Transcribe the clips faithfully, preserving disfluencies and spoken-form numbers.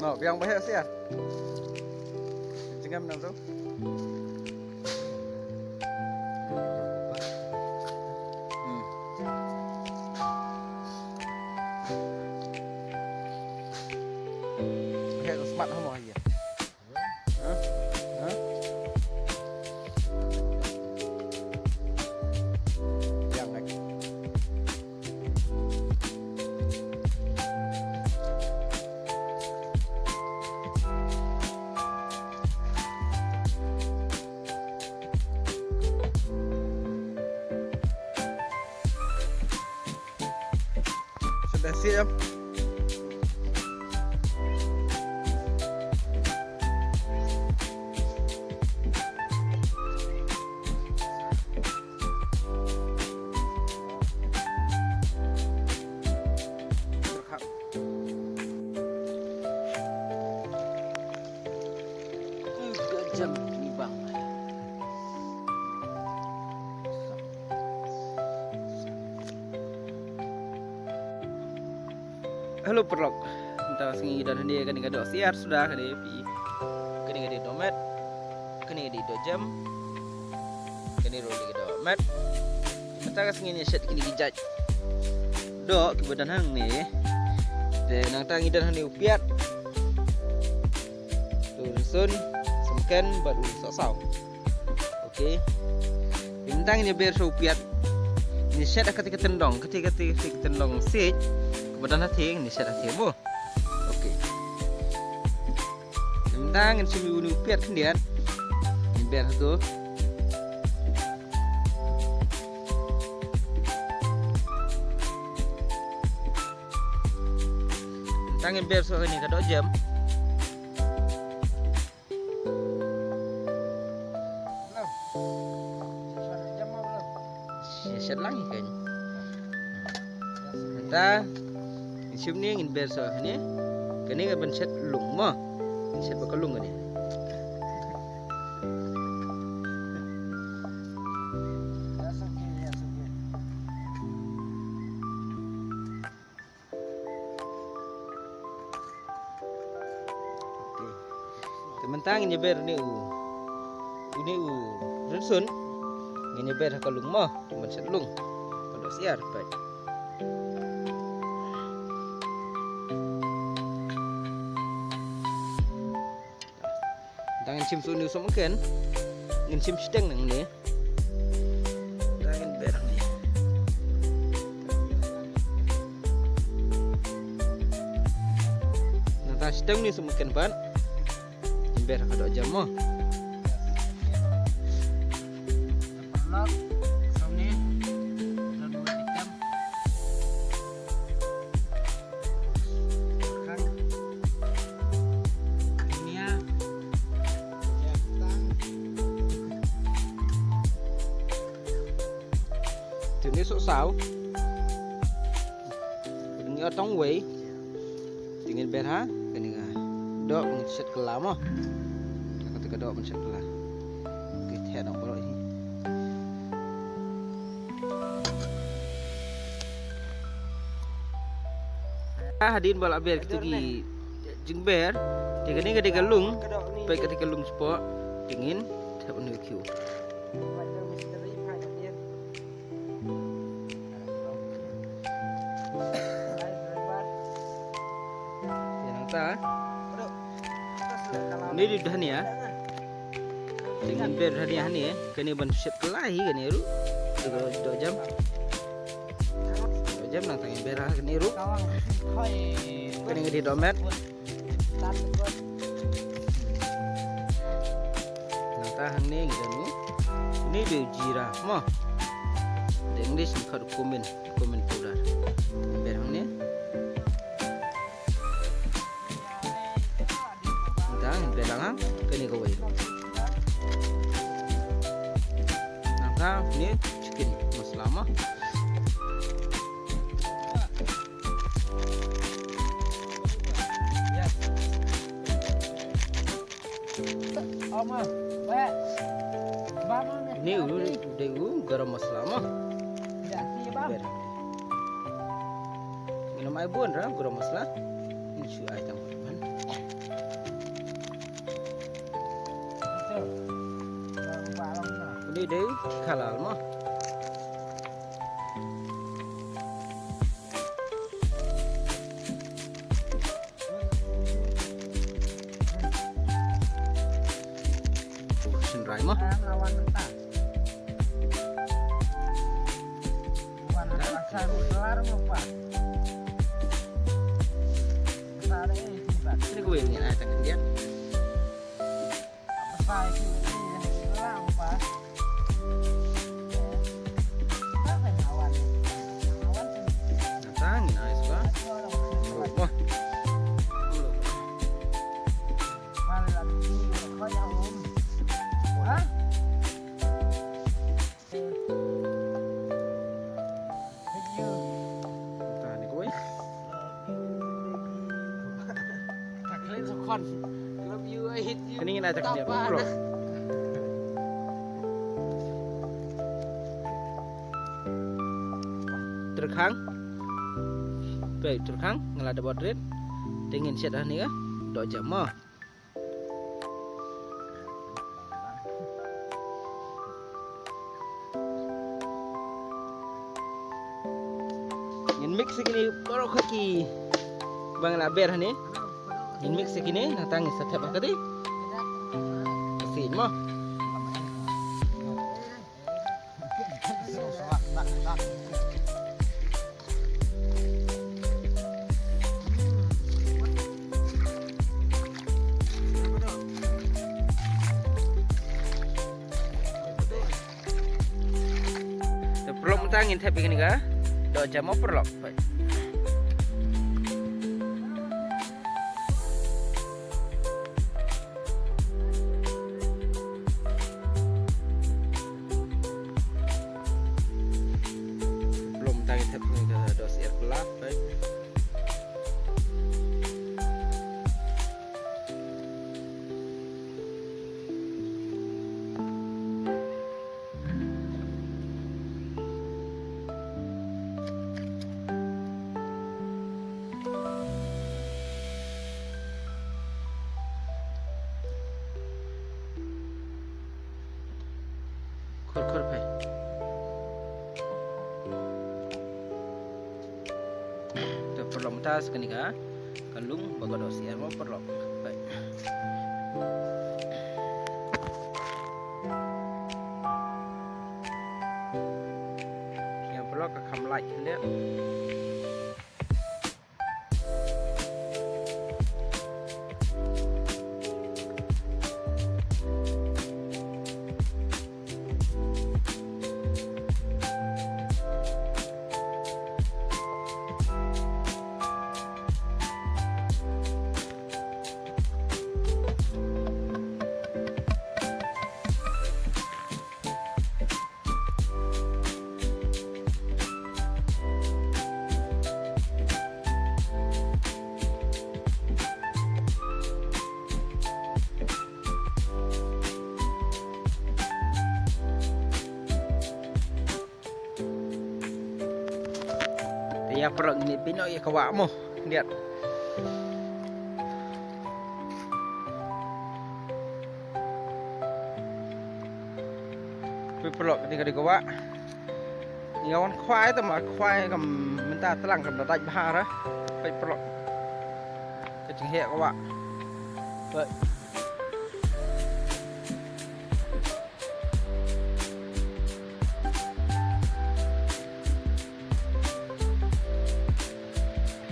Oh, biang ba heh siar. Jingem na tu. Hmm. Heh tu smat hamo ya. Hah? Hah? Biang lagi. Sudah siap. Jam ni bang. Hello paralok. Mynta ka sngi don hangne kane ka doh siar suda kane phi. Kane ka dei doh met. Kane ka dei doh jem. Kane ruh ka dei doh met. Mynta ka sngi ngi shet kine ki jait doh kiba don hangne. Te nangta ngi don hangne u piat, u rynsun, u symken bad u sohsaw. Okay. Mynta ngin ïa ber sha u piat. Ngin shet ha kata ka tyndong, kata, kata, kata ka tyndong siej. Kaba don ha thing ngin shet ha thing mo. Okay. Mynta ngin shim ïa une u piat khyndiat. Ngin ber ha tu. Mynta ngin ber sha kane ka doh jem. Shet lang hi kan. Mynta ngin shim ne ngin ber sha kane. Kane ka ban shet lung mo. Ngin shet ba ka lung kane. Okay. Te mynta ngin ïa ber une u, une u rynsun. Ngin ïa ber ha ka lung mo, ban shet lung. Ka doh siar pat. Mynta ngin shim sha une u symken. Ngin shim shiteng nangne. Mynta ngin ber hangne. Mynta shiteng une u symken pat. Ngin ber ha ka doh jem mo. Te une u sohsaw. Une u tong wei. Te ngin ber ha kane ka doh ban shet kylla mo. Kata ka doh ban shet kylla. Ki theh dang baroh hi. Ah, hadien ba la ber kita ki jingber, te kane ka dei ka lung, peit kata ka lung spot, te ngin thep une u khiew. Te nangta une u dei u dhania. Te ngin ber dhania hangne, kane ban shet kylla hi kane ruh. Te ka doh jem. Doh jem nangta ngin ber ha kane ruh. Kane ka dei doh met. Nangta hangne ngi don une u dei u jira mo. Da English ngi khot u cumin, cumin powder. Ngin ber hangne. Nangta ngin ber lang ha kane kawei. Nangta une chicken masala mo. Une u dei u garam masala mo. Ber. Ngin ym ai bun ra garam masala. Ngin shu ai tang ban. Dei khalal mo. Shin rai mo. Ini gue ini ada kan dia. Datang, nice ba. Wah. Tani koi. Kani ngin ai tak niat bro. Tyrkhang. Baik, tyrkhang, nga la da bot rit. Te ngin shet hangne ka. Doh jam mo. Ngin mix ïa kine baroh ki ba nga la ber hangne. Ngin mix ïa kine, nangta ngin sa thep ha ka dih. Ka sien mo. Te paralok mynta ngin thep ïa kane ka doh jam mo paralok. Paralok mynta ngin thep ïa kane ka doh syiar palat. Khur khur phai. Te paralok mynta sa kane ka, ka lung ba ka doh syiar mo paralok. Phai. Ïa paralok ka kham lait khyndiat. Te ïa paralok ngin pynnoh ïa ka wah mo. Liat. Peit paralok, kane ka dei ka wah. Nga wan khwai te ma khwai kam mynta tlang kam da dait bha ra. Peit paralok. Ka jingeh ka wah. Peit.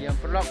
Ïa paralok.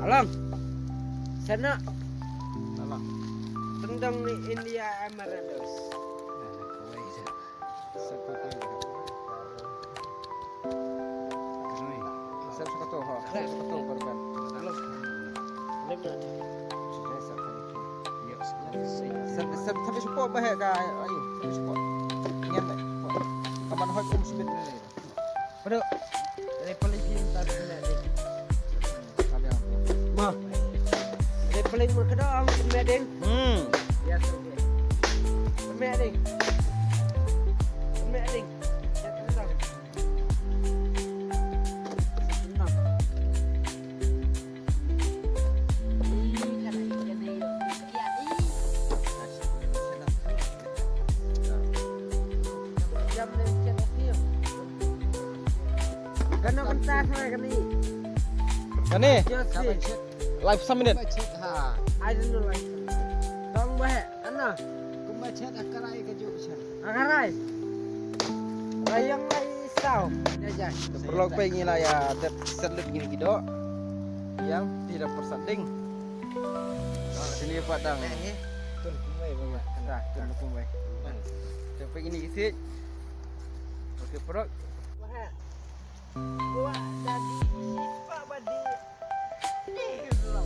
Alang. Sana. Alang. Teng Tong ni India Amarandos. Sep sep to ha. Sep sep to korban. Sep sep sep sep ba he ka ayu sep sep. Ngen ba. Kaman hoi um sibit ni. Pero, eh, paling pintar sila ding. Ma. Eh, paling magkadang ang meding. Hmm. Ya, okay. Meding. Meding. Kano kanta sa kani? Kani? Just see. Live sa minit. I don't know live. Tong ba he. Ano? Kumba chet akarai ka juk chet. Akarai. Rayang lai sao. Ya, ya. Perlu pe ngi la ya dep set lut ngi ki dok. Yang tidak persanding. Sini padang. Tun kumbai ba. Dah, tun kumbai. Tapi ini isi. Okey, perut. Buat tadi sifat badi. Ni belum.